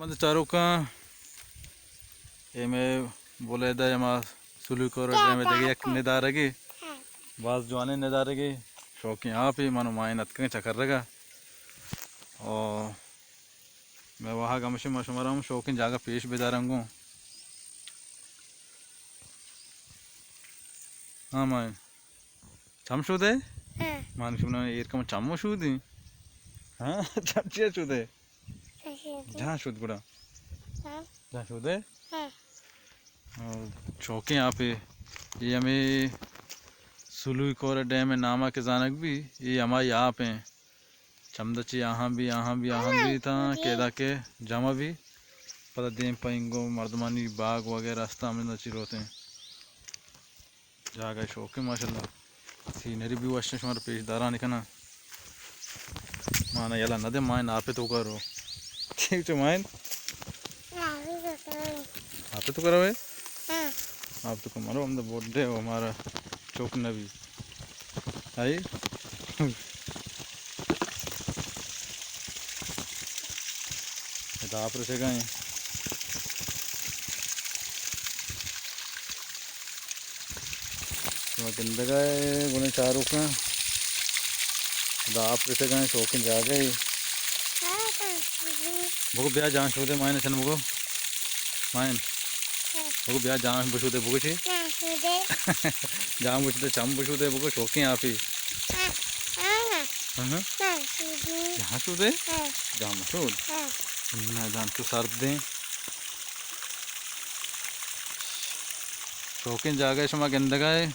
من چاروکاں، اے مئے بلیدہ ءَ ہما سلوئی کور ڈیم ءِ دگہ یک ندارگے، باز جوانیں ندارگے، شوکیں آپے، من و مائن اتکگیں چکرگا۔ او مئے واہگ ہمشی، ما شمارا ہم شوکیں جاگہ پیش بداراں گوں۔ ہاں مائن۔ چم شودے؟ ہاں۔ مان شمنا ایر کم چم شودی؟ ہاں، چم چیا شودے؟ جہاں شود گڑا؟ ہاں۔ جہاں شودے؟ ہاں۔ او، شوکیں آپے۔ اے ہمے سلوئی کور ڈیم ءِ ناما کہ زانگ بی، اے ہمائی آپ ایں۔ چمدا چی آہاں بی، آہاں بی، آہاں بی تاں کہ ادا کہ جمع بی۔ پدا دیم پہ اینگو مردمانی باغ وغیرہ استا، ہمے چی روتیں۔ جاگہ شوکیں ماشاءاللہ۔ سینری بھی وشیں، شمارا پیش داران کناں۔ مانا یلا نہ دے، مائن آپ توکا رو۔ ٹھیک چو مائن؟ آپ توکا روے؟ ہاں۔ آپ توکا مرو، ہم تو بوڈے ہو، ہمارا چوک نہ بی۔ آئی؟ ادا آپ رسگا ایں۔ شما گندگا اے گلیں چاروکاں۔ ادا آپ رسگا ایں، شوکیں جاگہ اے۔ بگو بیا جان شودے مائن چن بگو۔ مائن۔ بگو بیا جان بشودے بگو چی؟ جان بشودے، چم بشودے بگو، شوکیں آپی۔ ہاں۔ جان شودے؟ جان مشود۔ نہ جان تو سردیں۔ شوکیں جاگہ شما گندگا اے۔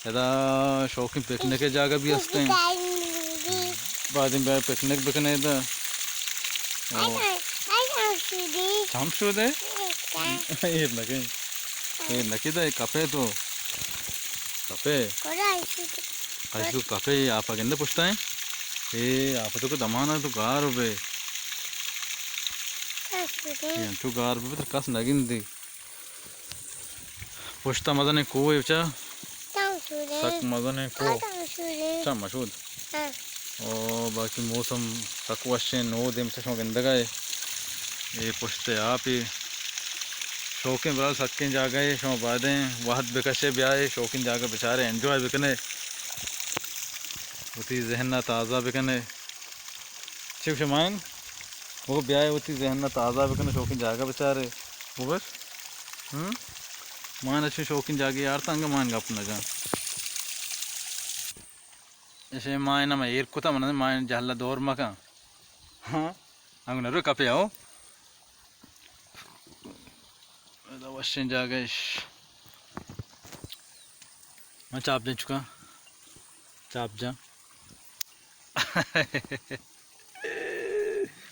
ادا شوکیں پکنک ءِ جاگہ بھی ہستیں۔ بعد میں پکنک بکنے ادا۔ او۔ چم شودے؟ ایر نکیں۔ ایر نکی دا، کپے تو۔ کپے۔ ایسو کپے، آپ گندے پشتا ایں۔ اے آپ تو کو دمانا تو گار بے۔ اے انچو گار بے، تر کس نگندی۔ پشتا مزنیں کوہ اے بچا۔ سک مزنیں کوہ۔ چا مشود۔ او باقی موسم سک وشیں، نود ایں، بچا شما گندگا اے۔ اے پشت اے آپے۔ شوکیں برال سکیں جاگہ اے، شما بایدیں وہد بکشے بیائے، شوکیں جاگہ بچارے، انجوائے بکنے۔ وتی ذہن ءَ تازہ بکنے۔ چی گوشے مائن؟ بگو بیائے وتی ذہن ءَ تازہ بکنے، شوکیں جاگہ بچارے۔ بگوش۔ ہم؟ مائن اچھے شوکیں جاگہ یار، تنگ مائن گپ نہ جان۔ ایشے مائن ہم ایر کتا من، مائن جہلا دور مکن۔ ہاں؟ انگو نروے کپے آؤ۔ ادا وشیں جاگہ اش۔ من چاپ جن چکا۔ چاپ جن۔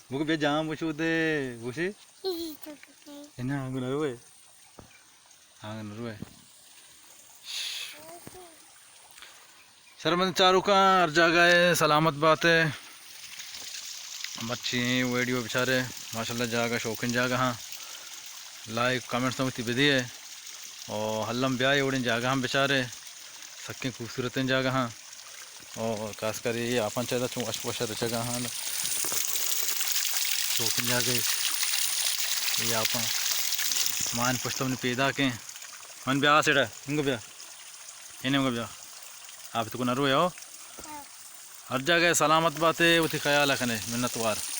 بگو بیا جان بشو دے۔ بوشی؟ انا انگو نروے۔ آنگن روئے۔ شرمند چاروکاں ہر جاگہ ءَ سلامت بات ئے۔ مرچی ویڈیو بچارے، ماشاءاللہ جاگہ شوقین جاگہ ہاں۔ لائک کمنٹس ہم وتی بدیے۔ او ہلم بیائے اوڑیں جاگہ ہم بچارے۔ سکیں خوبصورتیں جاگہ ہاں۔ او خاص کر اے آپاں چاہتا چون وش وش رچگا ہاں۔ شوقین جاگہ اے آپاں۔ مان پشت منی پیداکیں۔ من بیا سیڑا، انگو بیا۔ اے انگو بیا۔ آپ تو کو نہ روئے ہو۔ ہر جاگہ سلامت باتے، وتی خیال کنے، منت وار۔